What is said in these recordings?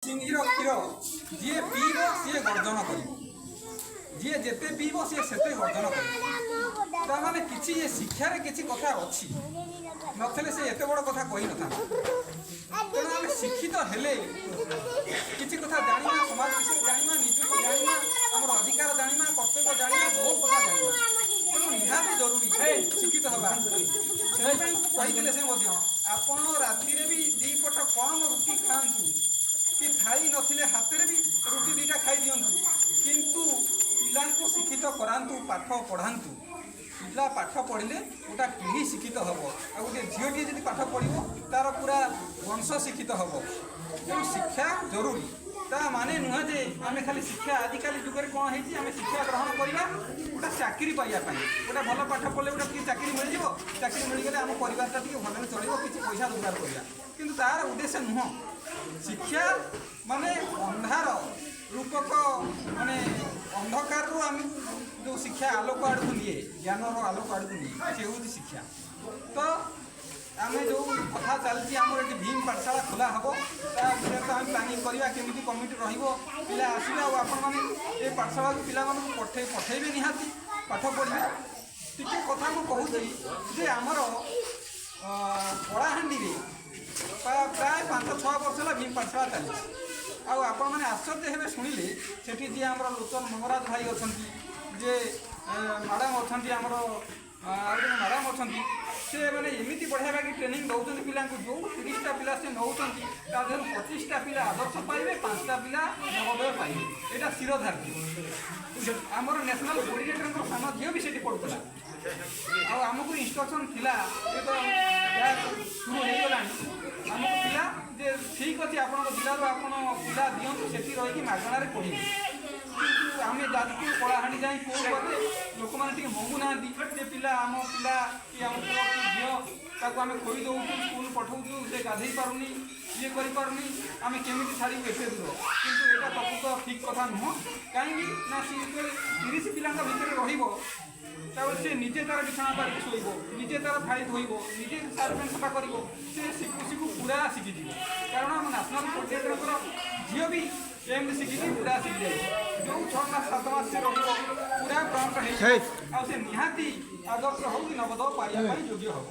ସିଂହୀର କ୍ଷୀର ଯିଏ ପିଇବ ସିଏ ଗର୍ଜନ କରିବ। ଯିଏ ଯେତେ ପିଇବ, ସିଏ ସେତେ ଗର୍ଜନ କରିବ। ତାମାନେ କିଛି ଏ ଶିକ୍ଷାରେ କିଛି କଥା ଅଛି, ନଥିଲେ ସେ ଏତେ ବଡ଼ କଥା କହିନଥାନ୍ତା। ତେଣୁ ଆମେ ଶିକ୍ଷିତ ହେଲେ କିଛି କଥା ଜାଣିବା, ସମାଜ ବିଷୟରେ ଜାଣିବା, ନିଜକୁ ଜାଣିବା, ଆମର ଅଧିକାର ଜାଣିବା, କର୍ତ୍ତବ୍ୟ ଜାଣିବା, ବହୁତ କଥା ଜାଣିବା। ତେଣୁ ନିହାତି ଜରୁରୀ ଶିକ୍ଷିତ ହେବା। ସେଥିପାଇଁ କହିଥିଲେ ସେ ମଧ୍ୟ, ଆପଣ ରାତିରେ ବି ଦି ପଟ କମ୍ ରୁଟି ଖାଆନ୍ତୁ କି ଥାଳି ନଥିଲେ ହାତରେ ବି ରୁଟି ଦୁଇଟା ଖାଇ ଦିଅନ୍ତୁ, କିନ୍ତୁ ପିଲାଙ୍କୁ ଶିକ୍ଷିତ କରାନ୍ତୁ, ପାଠ ପଢ଼ାନ୍ତୁ। ପିଲା ପାଠ ପଢ଼ିଲେ ଗୋଟା ପିଢ଼ି ଶିକ୍ଷିତ ହେବ ଆଉ ଗୋଟିଏ ଝିଅଟିଏ ଯଦି ପାଠ ପଢ଼ିବ, ତାର ପୁରା ବଂଶ ଶିକ୍ଷିତ ହେବ। ତେଣୁ ଶିକ୍ଷା ଜରୁରୀ। ତା ମାନେ ନୁହେଁ ଯେ ଆମେ ଖାଲି ଶିକ୍ଷା, ଆଜିକାଲି ଯୁଗରେ କ'ଣ ହେଇଛି, ଆମେ ଶିକ୍ଷା ଗ୍ରହଣ କରିବା ଗୋଟେ ଚାକିରି ପାଇବା ପାଇଁ। ଗୋଟେ ଭଲ ପାଠ ପଢ଼ିଲେ ଗୋଟେ ଟିକେ ଚାକିରି ମିଳିଯିବ, ଚାକିରି ମିଳିଗଲେ ଆମ ପରିବାରଟା ଟିକେ ଭଲରେ ଚଳିବ, କିଛି ପଇସା ରୋଜଗାର କରିବା। କିନ୍ତୁ ତାର ଉଦ୍ଦେଶ୍ୟ ନୁହଁ। ଶିକ୍ଷା ମାନେ ଅନ୍ଧାର ରୂପକ, ମାନେ ଅନ୍ଧକାରରୁ ଆମକୁ ଯେଉଁ ଶିକ୍ଷା ଆଲୋକ ଆଡ଼କୁ ନିଏ, ଜ୍ଞାନର ଆଲୋକ ଆଡ଼କୁ ନିଏ, ସେ ହେଉଛି ଶିକ୍ଷା। ତ ଆମେ ଯେଉଁ କଥା ଚାଲିଛି, ଆମର ଏଠି ଭୀମ ପାଠଶାଳା ଖୋଲା ହେବ, ତା ବିଷୟରେ ତ ଆମେ ପ୍ଲାନିଂ କରିବା, କେମିତି କମିଟି ରହିବ, ପିଲା ଆସିବେ ଆଉ ଆପଣମାନେ ଏ ପାଠଶାଳାକୁ ପିଲାମାନଙ୍କୁ ପଠେଇବେ, ନିହାତି ପାଠ ପଢ଼ିବେ। ଟିକେ କଥା ମୁଁ କହୁଛି ଯେ ଆମର କଳାହାଣ୍ଡିରେ ପ୍ରାୟ 5-6 ବର୍ଷ ହେଲା ଭୀମ ପାଠଶାଳା ଚାଲିଛି। ଆଉ ଆପଣମାନେ ଆଶ୍ଚର୍ଯ୍ୟ ହେବେ ଶୁଣିଲେ, ସେଠି ଯିଏ ଆମର ଲୋଚନ ମଙ୍ଗରାଜ ଭାଇ ଅଛନ୍ତି, ଯେ ମ୍ୟାଡ଼ାମ୍ ଅଛନ୍ତି, ଆମର ଆଉ ଜଣେ ମ୍ୟାଡ଼ାମ୍ ଅଛନ୍ତି, ସେ ମାନେ ଏମିତି ବଢ଼ିଆ ବାଗି ଟ୍ରେନିଂ ଦେଉଛନ୍ତି ପିଲାଙ୍କୁ। ଯେଉଁ 30ଟା ପିଲା ସେ ନେଉଛନ୍ତି, ତା ଦେହରୁ 25ଟା ପିଲା ଆଦର୍ଶ ପାଇବେ, 5ଟା ପିଲା ନବୋଦୟ ପାଇବେ। ଏଇଟା ଶିରୋଧାର୍ଯ୍ୟ। ଆମର ନ୍ୟାସନାଲ୍ କୋଅର୍ଡିନେଟରଙ୍କର ସାନ ଝିଅ ବି ସେଠି ପଢ଼ୁଥିଲା। ଆଉ ଆମକୁ ଇନଷ୍ଟ୍ରକ୍ସନ୍ ଥିଲା, ଏ ତ ଶୁରୁ ହେଇଗଲାଣି, ଆମକୁ ଥିଲା ଯେ ଠିକ୍ ଅଛି, ଆପଣଙ୍କ ଜିଲ୍ଲାରୁ ଆପଣ ପିଲା ଦିଅନ୍ତୁ, ସେଠି ରହିକି ମାଗଣାରେ ପଢ଼ିବେ। କିନ୍ତୁ ଆମେ ଯାଜପୁର, କଳାହାଣ୍ଡି ଯାଇ କେଉଁ ଗଲେ ଲୋକମାନେ ଟିକେ ମଙ୍ଗୁନାହାନ୍ତି ଯେ ପିଲା, ଆମ ପିଲା କି ଆମ ପୁଅ କି ଝିଅ, ତାକୁ ଆମେ ଖୋଇ ଦେଉଛୁ, ସ୍କୁଲ ପଠାଉଛୁ, ସେ ଗାଧେଇ ପାରୁନି, ଇଏ କରିପାରୁନି, ଆମେ କେମିତି ଛାଡ଼ିବୁ ଏତେ ଦୂର? କିନ୍ତୁ ଏଇଟା ପ୍ରକୃତ ଠିକ୍ କଥା ନୁହଁ। କାହିଁକି ନା ସିଏ ଯେତେବେଳେ 30 ପିଲାଙ୍କ ଭିତରେ ରହିବ, ତାପରେ ସେ ନିଜେ ତାର ବିଛଣା ପାରିକି ଶୋଇବ, ନିଜେ ତାର ଥାଳି ଧୋଇବ, ନିଜେ ସାର୍ଟ ପ୍ୟାଣ୍ଟ ସଫା କରିବ, ସେ ଶିଖୁ ଶିଖୁ ପୁରା ଶିଖିଯିବ। କାରଣ ଆମ ନ୍ୟାସନାଲ୍ କୋଅର୍ଡିନେଟରଙ୍କର ଝିଅ ବି ଏମିତି ଶିଖିକି ପୁରା ଶିଖିଯାଇଛି। ଯେଉଁ 6 ମାସ 7 ମାସ ସେ ରହିବ, ପୁରା ପ୍ରମ୍ପ୍ଟ ହେଇଯିବ ଆଉ ସେ ନିହାତି ଆଦର୍ଶ ହଉ କି ନବୋଦୟ ପାଇବା ପାଇଁ ଯୋଗ୍ୟ ହେବ।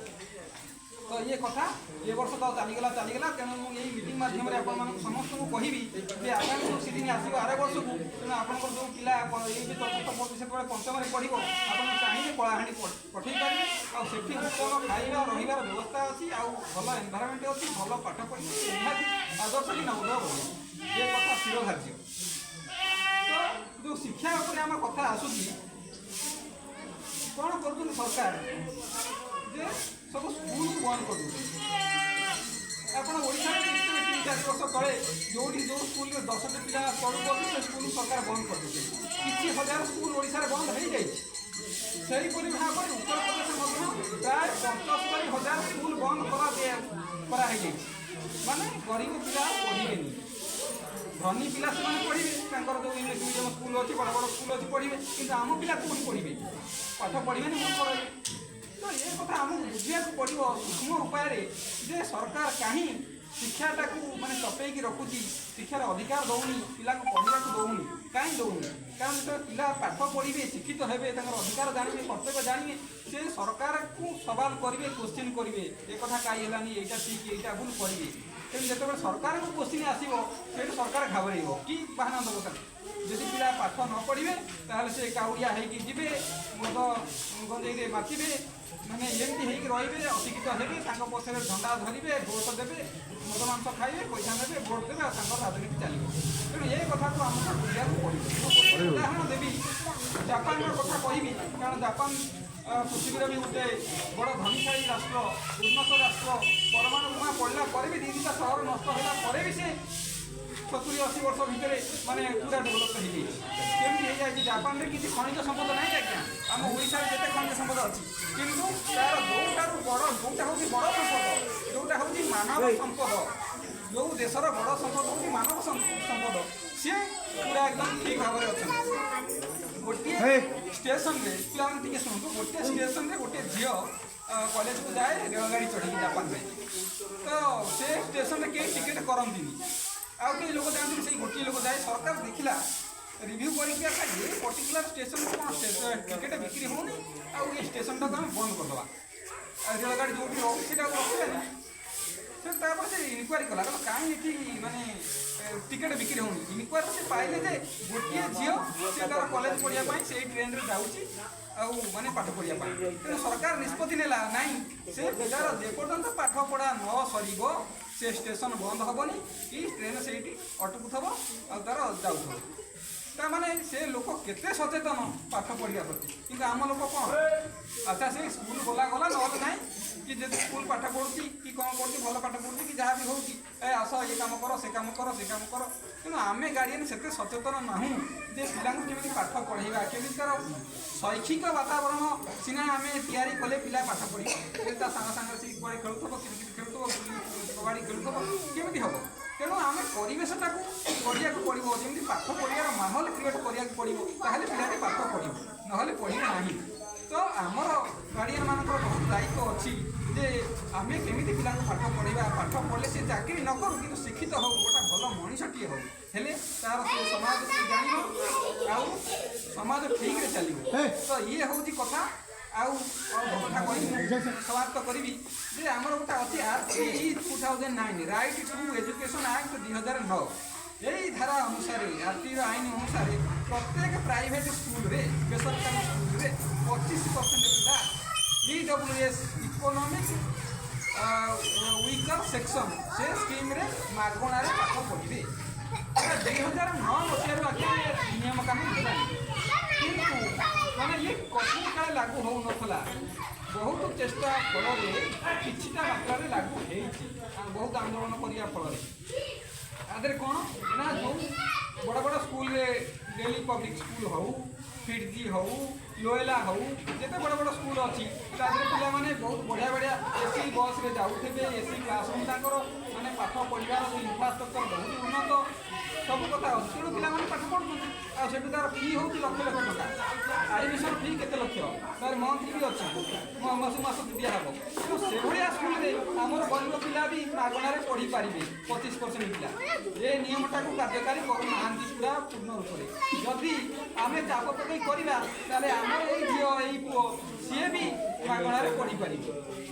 ତ ଇଏ କଥା ଏ ବର୍ଷ ତ ଚାଲିଗଲା ଚାଲିଗଲା। ତେଣୁ ମୁଁ ଏଇ ମିଟିଂ ମାଧ୍ୟମରେ ଆପଣମାନଙ୍କୁ ସମସ୍ତଙ୍କୁ କହିବି ଯେ ଆଗାମୀ ଯେଉଁ ସିଜିନ୍ ଆସିବ ଆର ବର୍ଷକୁ, ତେଣୁ ଆପଣଙ୍କର ଯେଉଁ ପିଲା ଏଇ ବି ଚତୁର୍ଥ ପଢୁଛି, ସେତେବେଳେ ପଞ୍ଚମରେ ପଢ଼ିବ, ଆପଣ ଚାହିଁଲେ କଳାହାଣ୍ଡି ପଠେଇ ପାରିବେ। ଆଉ ସେଠି ଉତ୍ତମ ଖାଇବା ରହିବାର ବ୍ୟବସ୍ଥା ଅଛି ଆଉ ଭଲ ଏନଭାରମେଣ୍ଟ ଅଛି। ଭଲ ପାଠ ପଢ଼ିଲେ ନିହାତି ଆଦର୍ଶ କି ନବୋଦୟ ବନିବ, ଏ କଥା ଶିରୋଧାର୍ଯ୍ୟ। ତ ଯେଉଁ ଶିକ୍ଷା ଉପରେ ଆମ କଥା ଆସୁଛି, କ'ଣ କରୁଛନ୍ତି ସରକାର ଯେ ସବୁ ସ୍କୁଲକୁ ବନ୍ଦ କରିଦେଉଛନ୍ତି। ଆପଣ ଓଡ଼ିଶାରେ ଦେଖିଥିବେ, 3-4 ବର୍ଷ ତଳେ ଯେଉଁଠି ଯେଉଁ ସ୍କୁଲରେ 10ଟି ପିଲା ତଳକୁ ଅଛି, ସେ ସ୍କୁଲ ସରକାର ବନ୍ଦ କରିଦେଉଛନ୍ତି। କିଛି ହଜାର ସ୍କୁଲ ଓଡ଼ିଶାରେ ବନ୍ଦ ହେଇଯାଇଛି। ସେହିପରି ଭାବରେ ଉତ୍ତରପ୍ରଦେଶରେ ମଧ୍ୟ ପ୍ରାୟ 75,000 ସ୍କୁଲ ବନ୍ଦ କରାହେଇଯାଇଛି। ମାନେ ଗରିବ ପିଲା ପଢ଼ିବେନି, ଧନୀ ପିଲା ସେମାନେ ପଢ଼ିବେ। ତାଙ୍କର ଯେଉଁ ଇଂଲିଶ ମିଡ଼ିୟମ ସ୍କୁଲ ଅଛି, ବଡ଼ ବଡ଼ ସ୍କୁଲ ଅଛି, ପଢ଼ିବେ। କିନ୍ତୁ ଆମ ପିଲା କେଉଁଠି ପଢ଼ିବେ? ପାଠ ପଢ଼ିବେନି, ମୂର୍ଖ ରହିବେ। ତ ଏ କଥା ଆମକୁ ବୁଝିବାକୁ ପଡ଼ିବ ସୂକ୍ଷ୍ମ ଉପାୟରେ ଯେ ସରକାର କାହିଁ ଶିକ୍ଷାଟାକୁ ମାନେ ଚପେଇକି ରଖୁଛି, ଶିକ୍ଷାର ଅଧିକାର ଦେଉନି, ପିଲାଙ୍କୁ ପଢ଼ିବାକୁ ଦେଉନି। କାହିଁ ଦେଉନି? କାରଣ ଯେତେବେଳେ ପିଲା ପାଠ ପଢ଼ିବେ, ଶିକ୍ଷିତ ହେବେ, ତାଙ୍କର ଅଧିକାର ଜାଣିବେ, କର୍ତ୍ତବ୍ୟ ଜାଣିବେ, ସେ ସରକାରକୁ ସବାଲ କରିବେ, କୋଶ୍ଚିନ୍ କରିବେ, ଏ କଥା କାହିଁ ହେଲାନି, ଏଇଟା ଠିକ୍, ଏଇଟା ଭୁଲ କରିବେ। ତେଣୁ ଯେତେବେଳେ ସରକାରଙ୍କୁ କୋଶ୍ଚିନ୍ ଆସିବ, ସେଇଠୁ ସରକାର ଘାବରେଇବ କି ବାହାନା ଦେବ ତାକୁ। ଯଦି ପିଲା ପାଠ ନ ପଢ଼ିବେ, ତାହେଲେ ସେ କାଉଡ଼ିଆ ହେଇକି ଯିବେ, ମଦ ଗଞ୍ଜେଇରେ ମାତିବେ, ମାନେ ଏମିତି ହେଇକି ରହିବେ, ଅଶିକ୍ଷିତ ହେବେ, ତାଙ୍କ ପଛରେ ଝଣ୍ଡା ଧରିବେ, ଭୋଟ ଦେବେ, ମଦ ମାଂସ ଖାଇବେ, ପଇସା ନେବେ, ଭୋଟ ଦେବେ ଆଉ ତାଙ୍କର ରାଜନୀତି ଚାଲିବ। ତେଣୁ ଏ କଥାକୁ ଆମକୁ ବୁଝିବାକୁ ପଡ଼ିବ। ମୁଁ ଗୋଟେ ଉଦାହରଣ ଦେବି, ଜାପାନର କଥା କହିବି। କାରଣ ଜାପାନ ପୃଥିବୀର ବି ଗୋଟେ ବଡ଼ ଧନୀଶାଳୀ ରାଷ୍ଟ୍ର, ଉନ୍ନତ ରାଷ୍ଟ୍ର। ପରମାଣୁ ବୋମା ପଡ଼ିଲା ପରେ ବି, ଦୁଇ ଦୁଇଟା ସହର ନଷ୍ଟ ହେଲା ପରେ ବି ସେ 70-80 ବର୍ଷ ଭିତରେ ମାନେ ପୁରା ଡେଭଲପ୍ ହେଇଯାଇଛି। କେମିତି ହେଇଯାଇଛି? ଜାପାନରେ କିଛି ଖଣିଜ ସମ୍ପଦ ନାହିଁ ଆଜ୍ଞା, ଆମ ଓଡ଼ିଶାରେ ଯେତେ ଖଣିଜ ସମ୍ପଦ ଅଛି। କିନ୍ତୁ ତାର ଯେଉଁଟାରୁ ବଡ଼, ଯେଉଁଟା ହେଉଛି ବଡ଼ ସମ୍ପଦ, ଯେଉଁଟା ହେଉଛି ମାନବ ସମ୍ପଦ, ଯେଉଁ ଦେଶର ବଡ଼ ସମ୍ପଦ ହେଉଛି ମାନବ ସମ୍ପଦ, ସିଏ ପୁରା ଏକଦମ ଠିକ୍ ଭାବରେ ଅଛନ୍ତି। ଗୋଟିଏ ଷ୍ଟେସନରେ, ପିଲାମାନେ ଟିକେ ଶୁଣନ୍ତୁ, ଗୋଟିଏ ଷ୍ଟେସନରେ ଗୋଟିଏ ଝିଅ କଲେଜକୁ ଯାଏ ରେଳଗାଡ଼ି ଚଢ଼ିକି ଜାପାନରେ। ତ ସେ ଷ୍ଟେସନରେ କେହି ଟିକେଟ୍ କରନ୍ତିନି। ଆଉ କେହି ଲୋକ ଯାଆନ୍ତିନି, ସେଇ ଗୋଟିଏ ଲୋକ ଯାଏ। ସରକାର ଦେଖିଲା, ରିଭ୍ୟୁ କରିକି ଆସା, ଏ ପର୍ଟିକୁଲାର ଷ୍ଟେସନକୁ କ'ଣ ଟିକେଟ୍ ବିକ୍ରି ହେଉନି, ଆଉ ଏ ଷ୍ଟେସନଟାକୁ ଆମେ ବନ୍ଦ କରିଦେବା। ଆଉ ରେଳଗାଡ଼ି ଯେଉଁଠି ରହୁଛି, ସେଇଟାକୁ ରଖିବାନି। ସେ ତାପରେ ସେ ଇନକ୍ୱାରି କଲା, କହିଲା କାହିଁ ଏଠି ମାନେ ଟିକେଟ୍ ବିକ୍ରି ହେଉନି? ଇନକ୍ୱାରି ସେ ପାଇଲେ ଯେ ଗୋଟିଏ ଝିଅ, ସେ ତାର କଲେଜ ପଢ଼ିବା ପାଇଁ ସେଇ ଟ୍ରେନରେ ଯାଉଛି ଆଉ ମାନେ ପାଠ ପଢ଼ିବା ପାଇଁ। ତେଣୁ ସରକାର ନିଷ୍ପତ୍ତି ନେଲା, ନାଇଁ, ସେ ପିଲାର ଯେପର୍ଯ୍ୟନ୍ତ ପାଠ ପଢ଼ା ନ ସରିବ, ସେ ଷ୍ଟେସନ ବନ୍ଦ ହେବନି କି ଟ୍ରେନ୍ ସେଇଠି ଅଟକୁଥିବ ଆଉ ତାର ଯାଉଥିବ। ତାମାନେ ସେ ଲୋକ କେତେ ସଚେତନ ପାଠ ପଢ଼ିବା ପ୍ରତି। କିନ୍ତୁ ଆମ ଲୋକ କ'ଣ? ଆଚ୍ଛା, ସେ ସ୍କୁଲ ଗଲା ଗଲା, ନହେଲେ ନାହିଁ। କି ଯଦି ସ୍କୁଲ ପାଠ ପଢ଼ୁଛି କି କ'ଣ କରୁଛି, ଭଲ ପାଠ ପଢ଼ୁଛି କି ଯାହା ବି ହେଉଛି, ଏ ଆସ, ଏ କାମ କର, ସେ କାମ କର, ସେ କାମ କର। ତେଣୁ ଆମେ ଗାର୍ଡ଼ିଆନ୍ ସେତେ ସଚେତନ ନାହୁଁ ଯେ ପିଲାଙ୍କୁ କେମିତି ପାଠ ପଢ଼େଇବା, କେମିତି ତାର ଶୈକ୍ଷିକ ବାତାବରଣ ସିନା ଆମେ ତିଆରି କଲେ ପିଲା ପାଠ ପଢ଼ିବ। ଯଦି ତା ସାଙ୍ଗ ସାଙ୍ଗରେ ସେ କୁଆଡ଼େ ଖେଳୁଥିବ, କ୍ରିକେଟ୍ ଖେଳୁଥିବ, କବାଡ଼ି ଖେଳୁଥିବ, କେମିତି ହେବ? ତେଣୁ ଆମେ ପରିବେଶଟାକୁ କରିବାକୁ ପଡ଼ିବ, ଯେମିତି ପାଠ ପଢ଼ିବାର ମାହୋଲ କ୍ରିଏଟ୍ କରିବାକୁ ପଡ଼ିବ। ତାହେଲେ ପିଲାଟି ପାଠ ପଢ଼ିବ, ନହେଲେ ପଢ଼ିବ ନାହିଁ। ତ ଆମର ଗାର୍ଡ଼ିଆନ୍ ମାନଙ୍କର ବହୁତ ଦାୟିତ୍ୱ ଅଛି ଯେ ଆମେ କେମିତି ପିଲାଙ୍କୁ ପାଠ ପଢ଼େଇବା। ପାଠ ପଢ଼ିଲେ ସେ ଚାକିରି ନ କରୁ, କିନ୍ତୁ ଶିକ୍ଷିତ ହଉ, ଗୋଟେ ଭଲ ମଣିଷଟିଏ ହଉ। ହେଲେ ତାର ସେ ସମାଜ ସେ ଜାଣିବ ଆଉ ସମାଜ ଠିକରେ ଚାଲିବ। ତ ଇଏ ହେଉଛି କଥା। ଆଉ ଅଳ୍ପ କଥା କହି ମୁଁ ସମାପ୍ତ କରିବି ଯେ ଆମର ଗୋଟେ ଅଛି RTE 2009, Right to Education Act 2009। ଏଇ ଧାରା ଅନୁସାରେ, ଆର୍ଟିର ଆଇନ ଅନୁସାରେ, ପ୍ରତ୍ୟେକ ପ୍ରାଇଭେଟ୍ ସ୍କୁଲରେ, ବେସରକାରୀ ସ୍କୁଲରେ 25% ପିଲା EWS, economic weaker section, ସେ ସ୍କିମ୍ରେ ମାଗଣାରେ ପାଠ ପଢ଼ିବେ। ଏଇଟା 2009 ମସିହାରୁ ଆଜ୍ଞା ଏ ନିୟମ କାନୁନ ହେଲାଣି, କିନ୍ତୁ ମାନେ ଇଏ କଠିନ କାଳେ ଲାଗୁ ହେଉନଥିଲା। ବହୁତ ଚେଷ୍ଟା ଫଳରେ କିଛିଟା ମାତ୍ରାରେ ଲାଗୁ ହେଇଛି ଆଉ ବହୁତ ଆନ୍ଦୋଳନ କରିବା ଫଳରେ। ତା ଦେହରେ କ'ଣ ନା, ଯେଉଁ ବଡ଼ ବଡ଼ ସ୍କୁଲରେ, ଡେଲି ପବ୍ଲିକ୍ ସ୍କୁଲ ହଉ, ଫିଟ୍ଜି ହଉ, ଲୋଏଲା ହଉ, ଯେତେ ବଡ଼ ବଡ଼ ସ୍କୁଲ ଅଛି, ତା ଦେହରେ ପିଲାମାନେ ବହୁତ ବଢ଼ିଆ ବଢ଼ିଆ ଏସି ବସ୍ରେ ଯାଉଥିବେ, ଏସି କ୍ଲାସରୁମ୍ ତାଙ୍କର, ମାନେ ପାଠ ପଢ଼ିବାର ଇନଫ୍ରାଷ୍ଟ୍ରକ୍ଚର ବହୁତ ଉନ୍ନତ, ସବୁ କଥା ଅଛି। ତେଣୁ ପିଲାମାନେ ପାଠ ପଢ଼ୁଛନ୍ତି। ଆଉ ସେଠୁ ତାର ଫି ହେଉଛି ଲକ୍ଷ ଲକ୍ଷ ଟଙ୍କା, ଆଡ଼ମିସନ୍ ଫି କେତେ ଲକ୍ଷ, ତାର ମନ୍ଥଲି ବି ଅଛି, ମାସକୁ ମାସ ଦିଆହେବ। ତେଣୁ ସେଭଳିଆ ସ୍କୁଲରେ ଆମର ଗରିବ ପିଲା ବି ମାଗଣାରେ ପଢ଼ିପାରିବେ, 25% ପିଲା। ଏ ନିୟମଟାକୁ କାର୍ଯ୍ୟକାରୀ କରୁନାହାନ୍ତି ପୁରା ପୂର୍ଣ୍ଣ ରୂପରେ। ଯଦି ଆମେ ଚାପ ପକାଇ କରିବା, ତାହେଲେ ଆମର ଏଇ ଝିଅ, ଏଇ ପୁଅ, ସିଏ ବି ମାଗଣାରେ ପଢ଼ିପାରିବେ।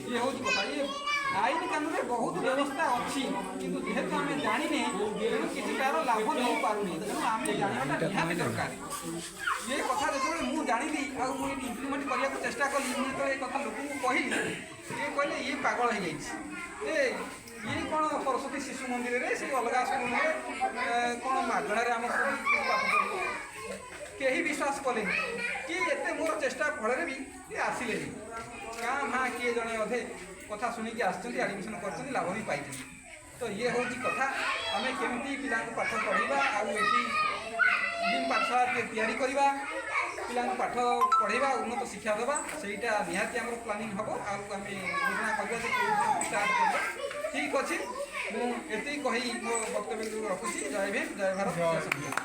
ଇଏ ହେଉଛି କଥା। ଇଏ ଆଇନ କାନୁନରେ ବହୁତ ବ୍ୟବସ୍ଥା ଅଛି, କିନ୍ତୁ ଯେହେତୁ ଆମେ ଜାଣିନେ, ତେଣୁ କିଛି ତାର ଲାଭ ନେଇପାରୁନେ। ତେଣୁ ଆମେ ଜାଣିବାଟା ନିହାତି ଦରକାର। ଏ କଥା ଯେତେବେଳେ ମୁଁ ଜାଣିଲି ଆଉ ମୁଁ ଏଠି ଇମ୍ପ୍ଲିମେଣ୍ଟ କରିବାକୁ ଚେଷ୍ଟା କଲି, ମୁଁ ଯେତେବେଳେ ଏ କଥା ଲୋକଙ୍କୁ କହିଲି, ସିଏ କହିଲେ ଇଏ ପାଗଳ ହେଇଯାଇଛି, ଏ ଇଏ କ'ଣ ସରସ୍ୱତୀ ଶିଶୁ ମନ୍ଦିରରେ, ସେ ଅଲଗା ସ୍କୁଲରେ କ'ଣ ମାଗଣାରେ ଆମ ପାଠ ପଢ଼ିବ? କେହି ବିଶ୍ୱାସ କଲେନି କି ଏତେ ମୋର ଚେଷ୍ଟା ଫଳରେ ବି କିଏ ଆସିଲେନି। କାଁ ଭାଁ କିଏ ଜଣେ ଅଧେ କଥା ଶୁଣିକି ଆସିଛନ୍ତି, ଆଡ଼ମିସନ୍ କରିଛନ୍ତି, ଲାଭ ବି ପାଇଛନ୍ତି। ତ ଇଏ ହେଉଛି କଥା, ଆମେ କେମିତି ପିଲାଙ୍କୁ ପାଠ ପଢ଼ିବା ଆଉ ଏଠି ଭୀମ ପାଠଶାଳା ଟିକେ ତିଆରି କରିବା, ପିଲାଙ୍କୁ ପାଠ ପଢ଼େଇବା, ଉନ୍ନତ ଶିକ୍ଷା ଦେବା, ସେଇଟା ନିହାତି ଆମର ପ୍ଲାନିଂ ହେବ ଆଉ ଆମେ ଯୋଜନା କରିବା ଯେ କେଉଁ ଷ୍ଟାର୍ଟ କରିବା। ଠିକ୍ ଅଛି, ମୁଁ ଏତିକି କହି ମୋ ବକ୍ତବ୍ୟକୁ ରଖୁଛି। ଜୟ ଭୀମ, ଜୟ ଭାରତ, ଜୟ ସମ୍ବିଧାନ।